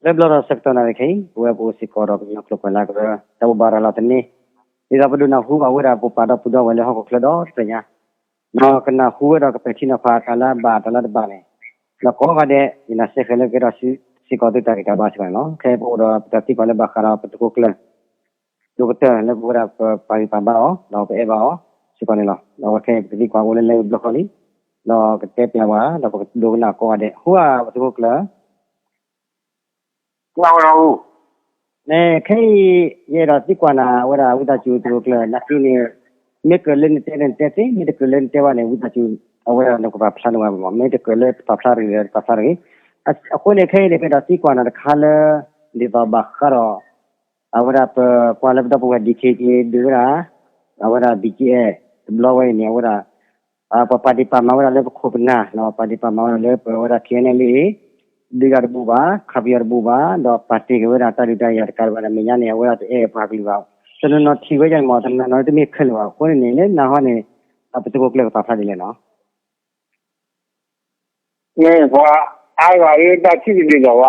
တၢ်ဘျီဒီးဆၢကတီၢ်နၣ်ရံၣ်ခဲအံၤ ပဝဲပအိၣ်စ့ၢ်ကီးဒီးပကညီကျိာ်ကွဲးလၢကရၢ တၢ်ဘိးဘၣ်ရၤလီၤသန့, ဒ်သိးပဒိးနၢ်ဟူဘၣ်ဝဲဒၣ်ပပှၤဒီပုၢ်ဒီဝဲၢ်လၢဟီၣ်ခိၣ်ချၢဒီတဖျၢၣ်ညါ, ဒီးကနၢ်ဟူဝဲဒီးကပဲာ်ထံနီၤဖးတၢ်လၢအဘၣ်တၢ်လၢတဘၣ်န့ၣ်, ဒီးကိးဂၤဒဲး ယနာ်စ့ၢ်ကီးလၢကဲထီၣ်စ့ၢ်ကီးသုတၢ်ဂံၢ်တၢ်ဘါစ့ၢ်ကီးန့ၣ်လီၤ. ခဲအံၤပအိၣ်ဒီးပတၢ်သံကွၢ်လၢဘၣ်ဃးဒီးပသုးခိၣ်ကျၢၢ် ဒိၣ်ကတၢၢ်လၢပဝဲဒၣ်ပပာ်ဂံၢ်ပာ်ဘါအီၤ ဒီးပအဲၣ်ဘၣ်အီၤစ့ၢ်ကီးန့ၣ်လီၤ. ဒီးအဝဲခဲအံၤပတသံကွၢ်အိၣ်လၢလဲၤဝံၤဘျီဃီလံ, ဒီးကတဲပျးဝဲ ဒီးပကဒိကနၣ်ကိးဂၤဒဲး ဟူဧါ ပသုးခိၣ်ကျၢၢ် မ့ၢ်ခဲအံၤ ယအဲၣ်ဒိးသံကွၢ်နၤဝဲဒၣ် ဝံသးစူၤ သုးခိၣ်ကျၢၢ် နာ်က့န့ၣ် မ့ၢ်ကြၢးလၢနတဲန့ၣ်နတဲသ့, မ့ၢ်တကြၢးလၢနတဲဘၣ်န့ၣ် ဝံသးစူၤ အဝဲဒၣ်နကပာ်ဖျါန့ၢ်ဝဲမး, မ့ၢ်တကြၢးလၢတပာ်ဖျါတဂ့ၤဒီး တပာ်ဖျါတဂ့ၤ. အဃိန့ၣ် ခဲအံၤန့ၣ် ပအဲၣ်ဒိးသံကွၢ်နၤတခါလၢ ဒ်သိးဘၣ်ဃးဒီး အဝဲဒၣ်ပကွၢ်လၢပဒီပုၢ်ဝဲၢ် ဒံၣ်ခ့က့ ဒုးဝဲဒၣ် အဝဲဒၣ် ဘံၣ်ကၠံအဲၣ် တဘျီဝဲအံၤန့ၣ် အဝဲဒၣ် ပှၤပာ်ဒ့ၣ်ပာ်မၤဝဲဒၣ်လၢပခိၣ်ပနၢ် ပှၤပာ်ဒ့ၣ်ပာ်မၤဝဲဒၣ်လၢပဝဲဒၣ် ထံၣ်အဲၣ်နဲၣ်လံ ဒုၣ်ဒါတဘူၣ်ဘၣ်, ခးပယီၤတဘူၣ်ဘၣ်, ဒီးပာ်တ့ၢ်က့ၤဝဲဒၣ်တၢ်ဒုးတၢ်ယၤတကးဒံးဘၣ်န့ၣ် မဲာ်ညါန့ၣ် အဝဲဒၣ်တအဲၣ်ပှၤကလုာ်ဘၣ်. တနီၤနီၤထံၣ်ဝဲဒ်န့ၣ်မး, တနီၤနီၤတမ့ၢ်ခဲလၢာ်ဘၣ်. အဃိန့ၣ်န့ၣ် လၢနဟီန့ၣ် ပသုးခိၣ်ကျၢၢ်ကပာ်ဖျါဒ်လဲၣ်နီၤ. မ့ၢ်ပှၤအါဂၤလၢတၢ်ထံၣ်တဒ်သိးဘၣ်, ပ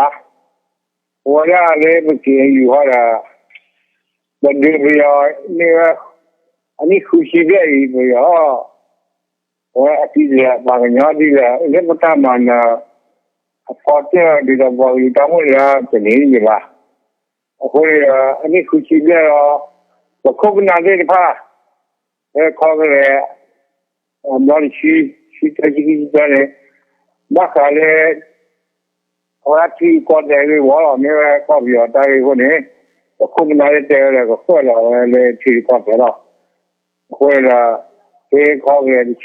ဝဲဒၣ်လၢပက့ၤယူၤဟီဒီး ပဒုးပယီၤန့ၢ်ဝဲ အနံၣ်ဃုဆံဘျဲၣ်အံၤ ပယီၤ ပဝဲအသံလၢပှၤကညီဒ်လဲၣ် လၢပတၢ်မၤနၢၤ အဖီတၢၢ်ဒ်သိးပှၤကလုာ်တၢ်မုၢ်လၢ်တန့ၢ်ယံၤဘၣ်. အဃိန့ၣ်ဒီး အနံၣ်ဃုဆံဘျဲၣ်လီၤ ပခိၣ်ပနၢ်သ့ၣ်တဖၣ် လၢခီကလဲၤ အဘျီတဆံ ဆံတၢ ဆံခံဆံသၢန့ၣ် ဘၣ်ဃးလၢ အဝဲဒၣ်ထံဂုၤကီၢ်ဂၤဂ့ၢ်ဝီလီၤ. မ့ၢ်ဝဲကီၢ်ပယီၤတၢ်ဂ့ၢ်အဃိန့ၣ် ပခိၣ်ပနၢ်သ့ၣ်တဲဝဲလၢ ကဃၢၤလီၤဝဲလၢထံဂုၤကီၢ်ဂၤလီၤ. အဃိန့ၣ်ဒီး ဖဲခီကလဲၤတဆံယဲၢ်ဘျီ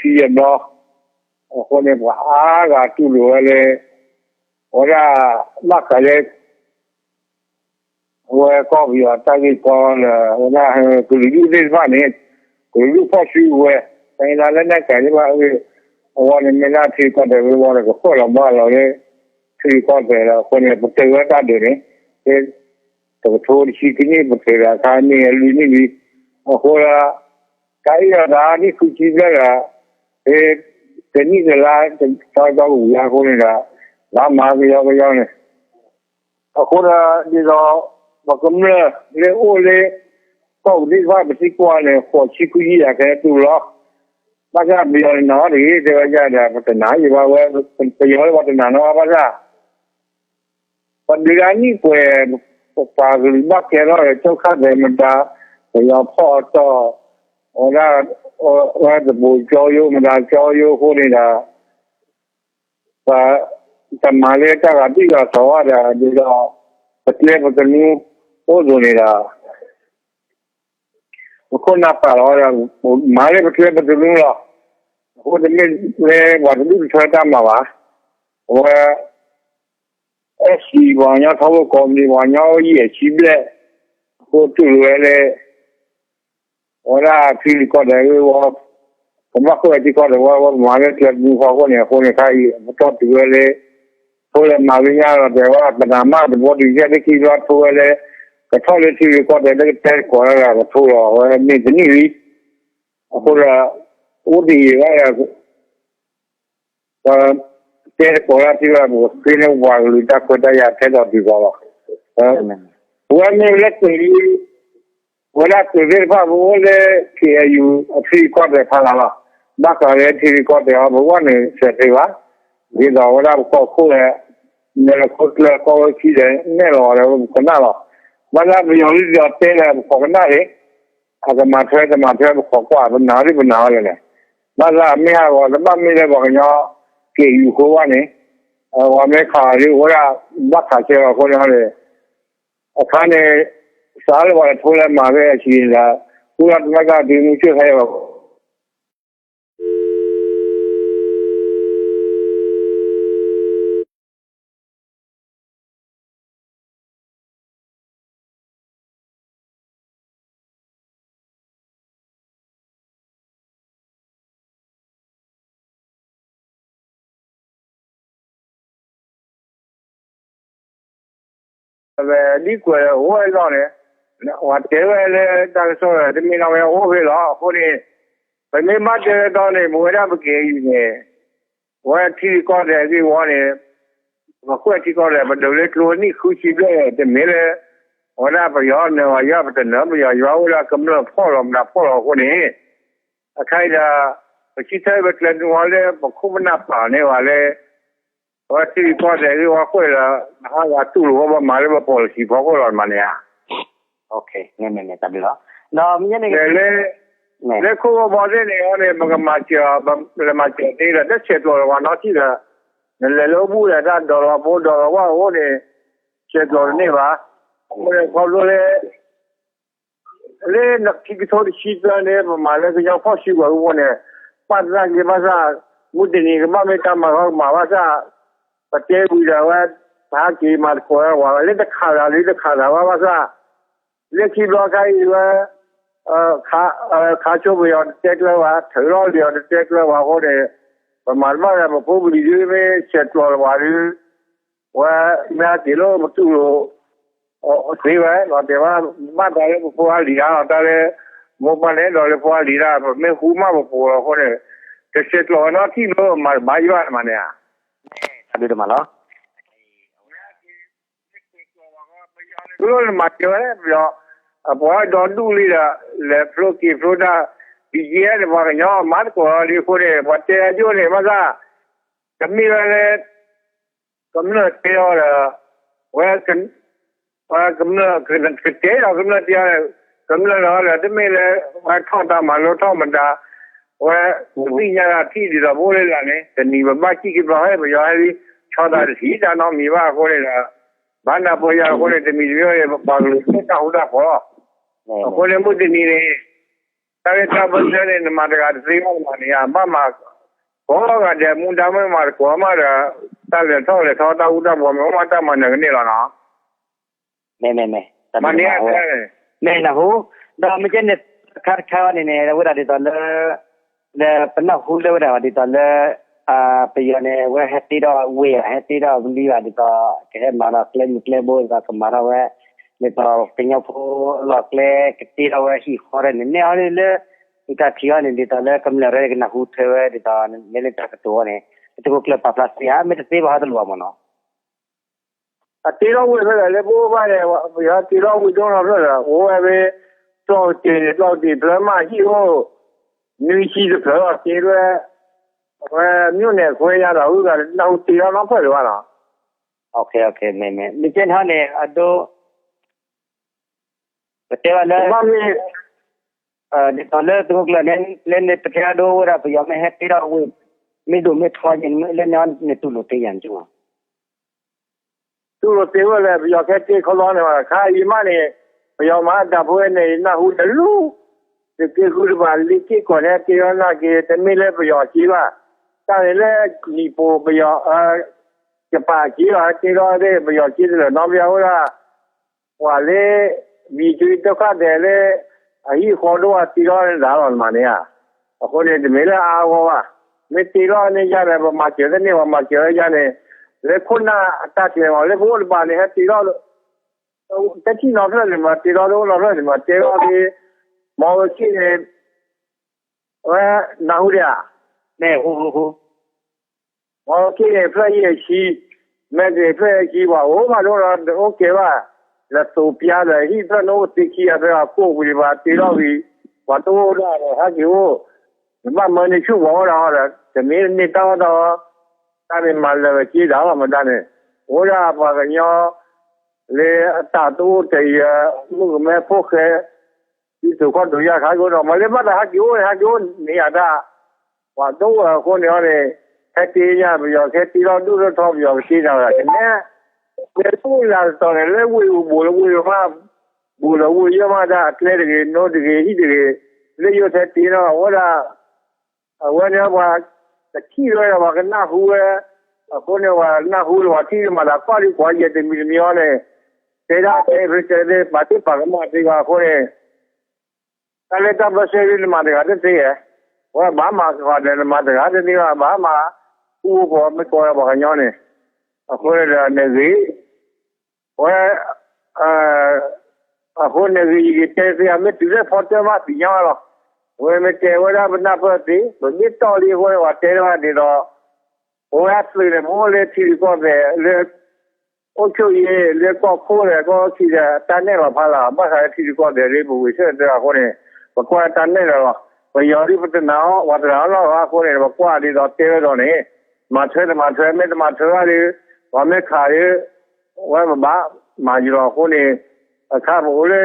အဃိန့ၣ် ပှၤအါဂၤတူၢ်လိာ်ဝဲလၢ အဝဲဒၣ် ဘၣ်ဃးလၢ အဝဲကီၢ်ပယီၤတၢ်ဂ့ၢ်ကီလၢ အဝဲဒၣ်ကလုာ်ဒူၣ်သ့ၣ်တဖၣ်န့ၣ် ကလုာ်ဒူၣ်ဖီၣ်စုကဝဲၤ တိုင်းရင်းသားလက်နက်ကိုင်သ့ၣ်တဖၣ်အဂ့ၢ်အဝီန့ၣ် မ့ၢ်ဒၣ်ထံဂုၤကီၢ်ဂၤဂ့ၢ်ဝီဒီး ကဃၢၤလီၤဘၣ်လီၤလၢ ထံဂုၤကီၢ်ဂၤလီၤ. အဃိန့ၣ် ပတုာ်ဝဲတၢ်ဒုးန့ၣ် တကထိတဆံခံနံၣ် ပတုာ်ဒီးအခါန့ၣ်အလွံၢ်နံၣ်လံ. အဃိဒီး တၢ်အ့ၣ်လိာ်သးနံၣ်ဃုဆံဘျဲၣ်ဒီး ဖဲတနံၣ်တလါ တၢ်ကီကဝံၤအဃိန့ၣ်ဒီး ဘၣ်မၤကယီကယီန့ၣ် အဃိဒီး ဒ်သိး ပကမျၢၢ်လၢအိၣ်လၢ ကီၢ်ပူၤသ့ၣ်တဖၣ် ပသံကွၢ်န့ၣ် ဃိးဆံခွံဆံယၤခဲလၢာ်တူၢ်လီၤ. ဘၣ်ဆၣ်ပယီၤန့ၣ် နီၢ်တဂ့ၤ တဲဝဲဒၣ်ဒီး ပတနာ်ယံၤဘၣ်ဝဲ ပယီၤလၢပှၤတနာ်နီၢ်ဘၣ်ဆၣ် ပဒုးဒၣ်နံၣ်ပှဲၤ ပပှၤကလုာ်ဘၣ်ကဲထီၣ်ဒီး ကၠိခၣ်သဲးမတၤ ပယီၤဖီၣ်အတီၢ် အဝဲဒၣ် ဝဲသဘိးကၠီယိမတၤကၠီယိအဃိန့ၣ်ဒီး ပတမၤလၢတၢ်ဂၤဘံၣ်ဂၤသီဘၣ်ဒီး ဒ်သိး ပကျဲပကနူအိၣ်သိးန့ၣ်ဒီး ပခိၣ်နၢ်ပာ်လီၤဝဲဒီး မၤလၢပကျဲပကနူလီၤ. အဃိတမ့ၢ်လၢပှၤတဒူၣ်တထၢတၢ်မၤဘၣ်. အဝဲ အဲၣ်စံပှၤကညီထီဘိကိးမံၤ ပှၤကညီအိၣ်ယဲၢ်ဆံဘျဲၣ် အဃိတူၢ်လိာ်ဝဲလၢ အဝဲဒၣ်ထံဂုၤကီၢ်ဂၤဂ့ၢ်ဝီ ကဘၣ်ဃုထံကီၢ်ဒီးဝဲ ပမၤလၢကျဲတမူဃီအဃိန့ၣ် အဃိန့ၣ်ခါအံၤ ပတီၢ်တုၤဝဲလၢ ထိလဲၤမၤဝံၤညါဒီး တဲဝဲပနၢ်မးတဘီတုၤကဲသ့ခံဘျီထိဝဲလၢ ကထီၣ်လၢထံဂုၤကီၢ်ဂၤလၢကတဲသကိးတၢ်ဒီး ကထိလီၤဝဲမ့ၢ်တနံၣ်လံ. အဃိဒီး အိၣ်တယံာ်ဘၣ်ဒီး ပတဲသကိးတၢ်ထံၣ်ဘၣ် ပကဃ့န့ၢ်ပှၤကလုာ်တၢ်ခွဲးတၢ်ယာ်ထဲသိးတုၤဃီလီၤ. ပဝဲမ့ၢ်လၢ ပဝဲဒၣ်သုးသ့ၣ်တဖၣ် ပအိၣ်လၢ ခ့ၣ်အဲၣ်ယူၣ် အထံကီၢ်တဖၣ်လၢ်လီၤ. ဘၣ်ဃးလၢထံဂုၤကီၢ်ဂၤအီၤ ပဝဲန့ၣ်စဲးသ့ဘၣ်. ဒ်သိးဝဲဒၣ်ပကီၢ်ခိၣ်ဒီး နဲၣ်လီၤခိၣ်ကျၢၢ်ကီၢ်ဝဲခံဒီးနဲၣ်လီၤဒီးပကနၣ်လီၤ. ဘၣ်ဆၣ်ပယီၤလံဒီးတဲဒီးပခိးကနၣ်န့ၣ် အကမၤထွဲတမၤထွဲပခိးကွၢ် ပနာ်ဒ်ပနာ်ဝဲလဲၣ်န့ၣ် ဘၣ်ဆၣ်အမ့ၢ်ဟးဂီၤ တဘၣ်မ့ၢ်လၢပှၤကညီ ခ့ၣ်အဲၣ်ယူၣ်အဃိဘၣ်န့ၣ် ပှၤမ့ၢ်ခးအီၤဒ်အဝဲဒၣ် ဘၣ်ခးဆၢအီၤအဃိန့ၣ် အခါန့ၣ် စးလၢပှၤတထိလဲၤမၤဖဲအဆံးန့ၣ်ဒီး ဃုလီၤတၢ်ကၢ်တုၤမုၢ်ဆ့ၣ်ခါအံၤဘၣ် ဒ်ကွဲးဝဲအလီၢ်န့ၣ် ပှၤတဲဝဲလၢတၢ်ကစီၣ် တမ့ၢ်နီၢ်ဝဲအိၣ်ဖဲလီၤ. အဃိန့ၣ် ပမ့ၢ်ဘၣ်တဲဝဲတီန့ၣ် ပဝဲဒၣ်ပက့ၤအံၤန့ၣ် ပဝဲထံဂုၤကီၢ်ဂၤအဂ့ၢ်ဝီန့ၣ် ပကွဲးထံကီၢ်ဒီး ပဒုးလၢကျိနံၣ်ဃုဆံဘျဲၣ် တမ့ၢ်လၢ အဝဲဒၣ်ပယီၤနၢၤဝဲယွၤ ပတနၢၤပယီၤယွၤ အိၣ်လၢကမျၢၢ်ဖီၣ်လီၤမတၤဖီၣ်လီၤအဃိန့ၣ် အခါအံၤဒီး ပဆံဆၢပကျဲၤနုာ်ဝဲလၢ ပခိၣ်ပနၢ်ပာ်န့ၢ်ဝဲလၢ အဝဲထံရူၢ်ကီၢ်သဲးဂ့ၢ်ဝီကွဲးလီၤ နဟးဂၤတူၢ်လိာ်ဝဲ ပမၤလၢပ policy ဖီခိၣ်လီၤမးန့ၣ်ဧါ. တဘျီလီၤ. လၢခိၣ်ဘီသ့ၣ်န့ၣ်အီၤန့ၣ် ပကမၤစၢၤအီၤ ပလဲၤမၤစၢၤသ့ဒီး တဆဲးကျိးလၢၤဝဲနီတထံၣ်ဒီး နလဲၤလၢအိၣ်ဘူးဒီး တၢ်ဒိးလီၤဖိဒိးလီၤဝၣ်အဃိန့ၣ် ဆဲးကျိးတန့ၢ်ဘၣ်. အဃိန့ၣ်ခီဖျိလၢ လၢခံကထိတဆံသၢန့ၣ် ပမၤလၢကညီဖီၣ်စုကဝဲၤအဃိန့ၣ် ဘၣ်သနာ်က့ဘၣ်ဆၣ် မုၢ်တနံၤကဘၣ်မ့ၢ်တၢ်မၤဃီကမၤဘၣ်ဆၣ် ပတဲဝံၤဒီးဝဲ ပဟဲက့ၤမၤသကိးဝဲဝဲလၢတခးသးလၢတခးသးဘၣ်ဘၣ်ဆၣ် လၢခံဘျီခါအံၤဝဲ ခးဆိပယီၤတတဲကျၢၤဝဲ ထုးထီၣ်ပယီၤတတဲကျၢၤဝဲအဃိန့ၣ် ပမၤတဘၣ်ဒီး ပဖိပလံၤဒုမ့ၢ်ဆဲးကျိးလၢၤဝဲဒု ဝဲမ့ၢ်ဟဲက့ၤလၢပတူၢ်လိာ်သ့ဝဲ လီၤတဲာ်ဘၣ် ဘၣ်တၢ်လၢပဖိအလံၤတၢ်လီၤ တၢ်လၢ မိၢ်ပၢ်န့ၣ်ဒီးလၢဖိအလံၤတၢ် ပမ့ၢ်ဟူမၢ်ပဖိလီၤအဃိန့ၣ် တဆဲးကျိးဝဲနီတထံၣ်ဘၣ် မၤတဘၣ်ယဘၣ်မးန့ၣ်ဧါ. တၢ်ဒုးတမးလီၤ. ကျိနမၤစၢၤဝဲ ပယီၤ အပှၤဒီဒူၣ်လံဒီး လဲၤဖျိက့ၤဖျိတၢ် ဘံယဲၢ်န့ၣ် ပှၤကညီမၤသကိးလီၤလံအဃိန့ၣ် ပှၤတဲအယိၣ်န့ၣ် ဘၣ်ဆၣ် တမ့ၢ်ဝဲလၢ ကမျၢၢ်တဲအီၤဒီး ဝဲ ကမျၢၢ်ကတဲဒီးကမျၢၢ်တဲအီၤဒီး ကမျၢၢ်လီၤဒီး တမ့ၢ်လၢ ဝဲထီၣ်တၢ်မၤလိထီၣ်မတၤ ဝဲ ပသ့ၣ်ညါတၢ်ထံၣ်ဒ်သိးပအိၣ်လၢလၢ်န့ၣ် တနံၤပဘၣ်စံၣ်က့ၤဘျီဟဲ ပယီၤဟဲလံ ဆီသးတထံၣ်တၢ်နီတမံၤဘၣ်အဃိန့ၣ်ဒီး ဘၣ်နၢ်ပၢၢ်ယၤအဃိန့ၣ် တမံၤတမံၤန့ၣ် ပပှၤကလုာ်တၢ်ဃူတၢ်ဖိး အဃိန့ၣ်မုၢ်တနံၤန့ၣ် တၢ်ဂ့ၢ်တၢ်ဘၣ်ဆၢန့ၣ် နမၤတဂၤတသ့ဘၣ်မးန့ၣ် ဘၣ်မၤ ကိးဂၤဒဲး မူဒါမ့ၢ်မၤသကိးမးဒီး တၢ်လဲၤထီၣ်လဲၤထီတၢ်ဃူတၢ်ဖိး မ့ၢ်အိၣ်မးတၢ်မၤနၢၤကန့ၢ်လီၤနီၤ. မ့ၢ်မ့ၢ်မ့ၢ် တၢ်မၤန့ၢ် မ့ၢ်နၢ်ဟူ ဒီးမ့ၢ်ကဲန့ၣ် တခါတခါန့ၣ်န့ၣ် ဝဲဒၣ်ဒ်သိးလၢ ဒီးပနၢ်ဟူလၢဝဲဒၣ်ဒ်သိးလၢ ပယီၤန့ၣ် အဝဲဟဲတ့ထီၣ်ဝ့ၢ်ဧါ ဟဲတ့ထီၣ်ဝံၤဘၣ်ဒ်သိး ကဟဲမၤဒီးကျဲမုၢ်ကျဲဘိဒ်သိး ကမၤထီၣ်ဝဲ ဒ်သိးကညီဖိလီၢ်ကျဲကတ့ထီၣ်ဝဲဟံၣ်ဃီဒီးန့ၣ် နဲအီၤန့ၣ်လၢ တၢ်ထံၣ်အီၤန့ၣ် ဒ်သိးလၢကမျၢၢ်ရဲၣ်ကနၢ်ဟူထွဲဝဲဒ်သိး မ့ၢ်လၢတၢ်ကတိၤအီၤန့ၣ် ပသုးခိၣ်ကျၢၢ်ပာ်ဖျါသ့ဧါ မ့ၢ်တသ့ဘၣ်ဟီတလိၣ်ဘၣ်မ့ၢ်နီၤ. အတ့ထီၣ်ဝ့ၢ်ဖဲလဲၣ်လၢပအိၣ်ဘၣ်န့ၣ် ပယီၤတ့ထီၣ်ဝ့ၢ်ဒိၣ်နီတဖျၢၣ်ဒီး အိၣ်ဝဲဖဲ ကျီၢ်ကတ့ၤန့ၣ် ကျီၢ်ကတ့ၤဖျၢၣ်မးဟံၣ်အိၣ် နွံဆံတဖျၢၣ်လီၤ တ့ဝဲ အဝဲ မြို့နယ်ခွဲညါဒီး ဝ့ၢ်ဂၤနၢ်ဟူတ့ထီၣ်နီဖျၢၣ်လၢၤဘၣ်နီၤ. မ့ၢ်ကဲန့ၣ်ဟီန့ၣ် အဒိ ပတဲဘၣ်လၢ ဒ်သိးလၢသုးခိၣ်ကျၢၢ်န့ၣ် လၢန့ၣ်ပတဲအဒိဝဲဒၣ် ပယီၤမ့ၢ်ဟဲတ့ထီၣ်ဝ့ၢ် မ့ၢ်ဒိၣ်မ့ၢ်ထီယဲၢ်န့ၣ် မ့ၢ်လၢန့ၣ်န့ၣ်တူၢ်လိာ်သ့ယၤန့ၣ် တူၢ်လိာ်သ့ဝဲလဲၣ် ပယီၤကဟဲတ့ခီလီန့ၣ်ဘၣ် ခါအံၤမးန့ၣ် ပယီၤမၤတၢ်ဖိဝဲန့ၣ် နၢ်ဟူတလူ တက့ဃုတဘၣ် လ့က့ၢ်ကီၢ်န့ၣ် တ့ထီၣ်နာ်က့ၤ တမ့ၢ်လၢပယီၤက့ဘၣ် တၢ်န့ၣ်လၢ နံၣ်ပိၢ်ပယီၤ ယပၣ်က့ဘၣ် တ့ထီၣ်သ့ၣ် ပယီၤက့တလၢာ်နီတဘျီဝဲဒၣ် ပှၤလၢ ဘံၣ်ထွံတခါဒဲးလၢ အဟံၣ်ဃီဒိၣ်အတ့ထီၣ်န့ၣ်ဒၣ်လီၤနမၤန့ၣ်ဧါ. အဃိန့ၣ် တမ့ၢ်လၢအါအါဂီၢ်ဂီၢ်ဘၣ်. မ့ၢ်တ့ထီၣ်န့ၢ်ယၤဒီး ပမၤစၢၤသ့န့ၣ် ပမၤစၢၤဝဲယၤန့ၣ် လၢခိၣ်နၢ်အတၢ်ကျဲၤမး လၢပအိၣ်တပၤန့ၣ် ဟဲတ့ထီၣ် တထံၣ်နီတဖျၢၣ်န့ၣ်မး တ့ထီၣ်တအိၣ်နီတဖျၢၣ်န့ၣ်မး တဲထီၣ်လၢ မီဝဲခံန့ၣ် ဝဲနၢ်ဟူဒံးဧါ. မီဝဲခံန့ၣ် ဖျၢၣ်ယဲၢ်ဆံ, မဲာ်က့ၤဖျၢၣ်ယဲၢ်ဆံ ပှၤအိၣ်ဘၣ်ဒိၣ်ဒီး တအိၣ်ကဲဘၣ်, လၢသိးပျါဒီး ဟံၣ်ဖျၢၣ်န့ၣ်အိၣ်သ့ခံဂၤဖဲအကိၣ်ဝံၤန့ၣ် ပှၤတ့ထီၣ်ဝံၤ, ပှၤတအိၣ်ဒၣ်ဒီး ဟဲက့ၤအိၣ်, နဘၣ်မၢန့ၢ်ဆူၣ်ပှၤအိၣ်ဒီးဒီး တမ့ၢ်န့ၢ်တၢ်အီၣ်တၢ်အီ, တၢ်န့ၣ်မၤလၢာ်ဝဲက့ဒၣ်လီၤမတၤန့ၣ်, အိၣ်ဒၣ်ပှၤကညီ လၢအတၢ်တအိၣ်တယၢၤ မုၣ်ကမဲဖိဃဲ ဒ်သိးခီဒိၣ်ယၢ်ခါကအိၣ်ဒီး မ့ၢ်လၢဘၣ်တၢ်ဟဲက့ၤအိၣ်န့ၣ် ဟဲက့ၤအိၣ်န့ၢ်ယၤတၢ်, ပှၤတအိၣ်အဃိန့ၣ်အီၤန့ၣ် ဟဲတ့ညါပယီၤ ဟဲတ့ထီၣ်ဒိၣ်ထီၣ်ထီပယီၤကတ့တၢ်ဝဲဒၣ် ကနဲ လၢတအိၣ်လၢတတီၤန့ၣ် လၢဝ့ၢ်အူဘူးလၢဝ့ၢ်မး ဘူးလၢဝ့ၢ်ယဲၢ်မးတၢ် အကျဲတဂ့ၤ နိတဂ့ၤ ဟံၣ်တဂ့ၤ လၢယိၤထဲတ့ထီၣ်အဝဲဒၣ် အဝဲန့ၣ်ပှၤ တထံၣ်ဝဲဒီးပှၤကနၢ်ဟူဝဲ, အဃိန့ၣ်ပှၤနၢ်ဟူလၢ ပှၤထံၣ်လၢမၤသးကွၢ်ဒ်ကွၢ်ယဲၢ်တမံၤတမံၤအီၤန့ၣ်, တဲဒၣ်တဲဖဲတဲသ့ ပာ်တ့ၢ်ပာ်ကမၣ်သ့ဘၣ်အဃိန့ၣ်, တၢ်လၢတၢ်ဘၢၣ်စၢၤဒ်နမၤတဂၤတသ့ဧါ, ဝဲဘၣ်မၤကီးဒီးနမၤတဂၤတသ့ဘၣ် ဘၣ်မၤ, ဃူဖိမ့ၢ်ကိးဝဲပှၤကညီန့ၣ်, အဃိန့ၣ်ဒီးနဂ့ၤ ဝဲ အဃိန့ၣ်ဂ့ၤယကတဲသ့ အမ့ၢ်တုၤလၢဖီတၢၣ်မးသ့ၣ်ညါလီၤ, ဝဲမ့ၢ်တဲဝဲဒၣ်ပနၢ်ပၢၢ်သ့ ပမ့ၢ်တီၢ်လံအဃိန့ၣ် ပှၤတဲတၢ်ဒ်သိး ပဝဲအသုးန့ၣ် ပအိၣ်လၢထံရူၢ်ကီၢ်သဲးလၢ အိၣ်ဆူၣ်အံၤ လၢကီၢ်ခိၣ်ဒီးကီၢ်ခံဒီး တၢ်နဲၣ်လီၤဖးလီၤ. ဘၣ်ဃးလၢထံရူၢ်ကီၢ်သဲးလၢပဝံၤဆၢၣ်တၢၢ်အဃိန့ၣ် ပကွၢ်တၢ်နဲၣ်လီၤလီၤ. ပယီၤဒ်ပတနာ်အီၤ ပှၤတနာ်အီၤလီၤအဃိန့ၣ် ပကွၢ်ဒ်သိးတဲဝဲဒၣ်န့ၣ် မၤထွဲတမၤထွဲ မ့ၢ်တမၤထွဲဘၣ်ဒီး ပှၤမ့ၢ်ခးဒီး ဝဲပဘၣ်မၤယလီၤအဃိန့ၣ် အခါပအိၣ်လၢ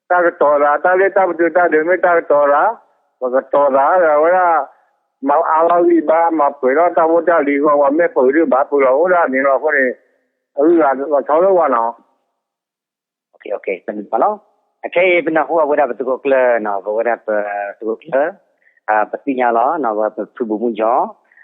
တၢ်ကတီၤသး တၢ်လၢတၢ်ပတုာ်တၢ်ဒုးမ့ၢ်တၢ်ကတီၤသး ပကတီၤသးဒီးဝဲဒၣ် မၤအါလီၤဂံၢ်ဘါ မၤပှဲၤထီၣ်တၢ်ဖိတၢ်လံၤအဂီၢ် ပှၤမ့ၢ်ပၢၤဒုးဘၣ်ပၢၤလီၤအိၣ်ဒၣ်န့ၣ်လီၤအဃိန့ၣ် အဂံၢ်အဘါလီၤဆီလၢဝဲနီၤ တမ့ၢ်ဘၣ်လီၤ. အခဲအံၤပနၢ်ဟူဘၣ်ဝဲဒၣ်ပသုးခိၣ်ကျၢၢ်နီၤ ပဝဲဒၣ်ပသုးခိၣ်ကျၢၢ် ပသ့ၣ်ညါလီၤ ပဖုဘိၣ်မုၣ်ကၠီ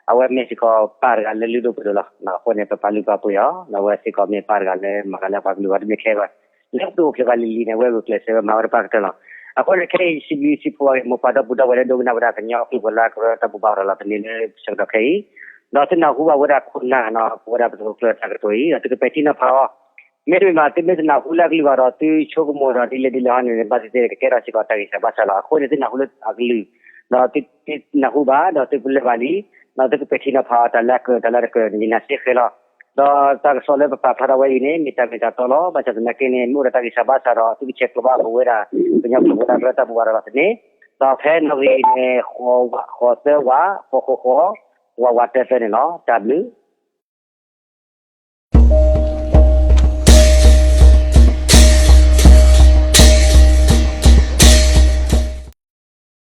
အဝဲမ့ၢ်စ့ၢ်ကီးပၢ်တဂၤလၢလုၢ်ဒိၣ်ပှ့ၤဒိၣ်လီၤ. အဃိန့ၣ် ပပာ်လုၢ်ပာ်ပှ့ၤအီၤ အဝဲစ့ၢ်ကီးမ့ၢ်ပၢ်တဂၤလၢမၤတၢ်လၢပှၤကလုာ်ဂီၢ်တမ့ၢ်ခဲဘၣ် လၢပသုးခိၣ်ကျၢၢ်ဂၤလံၤလံၤန့ၣ် အဝဲဂုာ်ကျဲးစၢးဝဲမၤဝဲတပၢ်ကတၢၢ်လီၤ. အဃိန့ၣ်ခဲအံၤ စံးဘျုးစံးဖှိၣ်အီၤ မိၢ်ပၢ်ဒီပုၢ်ဒီဝဲၢ်လၢဒိကနၣ်ဝဲဒၣ်ကညီကျိာ်ဝဲၤလီၢ်ကရၢတၢ်ဘူၣ်ဘါဖးလီၤတနံၤလၢဆၢကတီၢ်ခဲအံၤ ဒီးသုနၢ်ဟူဘၣ်ဝဲဒၣ်ခိၣ်နၢ်နီၤ ပဝဲဒၣ်ပသုးခိၣ်ကျၢၢ်တၢ်ကတိၤအံၤ ဒီးသုကပဲာ်ထံနီၤဖးအီၤ မ့တမ့ၢ်ဘၣ် သုမ့ၢ်တနၢ်ဟူလၢအကလုၢ်ဘၣ်ဒီး သုဆိကမိၣ်ဒီးဒ်လဲၣ်ဒ်လဲၣ်ဟီန့ၣ် ဘၣ်သ့ၣ်သ့ၣ်ကကဲထီၣ်စ့ၢ်ကီးတၢ်ဂံၢ်စၢ်ဘါစၢ်လီၤ. အဃိန့ၣ် သုနၢ်ဟူလၢအကလုၢ် ဒီးသုနၢ်ဟူဘၣ် ဒီးသုပလၢၢ်ဘၣ်လံ ဒီးသုကပဲာ်ထံနီၤဖးအီၤတၢ်လၢအကြၢးတၢ်လၢတကြၢးန့ၣ် ယနာ်စ့ၢ်ကီးလီၤ. ဒီးတၢ်ကစီၣ်လၢပပာ်ဖျါထီၣ်ဝဲအံၤန့ၣ် မ့ၢ်တၢ်မ့ၢ်တၢ်တီလီၤ. ဘၣ်ဆၣ်သနာ်က့န့ၣ် မ့ၢ်အိၣ်ဒီးတၢ်ဂံၢ်စၢ်ဘါစၢ်ဒီး သုကဆဲးကျိးဘၣ်ပဝဲဒၣ် ကညီကျိာ်ဝဲၤလီၢ်ကရၢတၢ်ဘူၣ်ဘါဖးလီၤတနံၤ ဒီးဖဲနီၣ်ဂံၢ်န့ၣ် ဃိးဝး ဃိးသၢဝး ဃိးဃိးဃိး ဝးဝး တၢသၢန့ၣ်လီၤ. တၢ်ဘျုး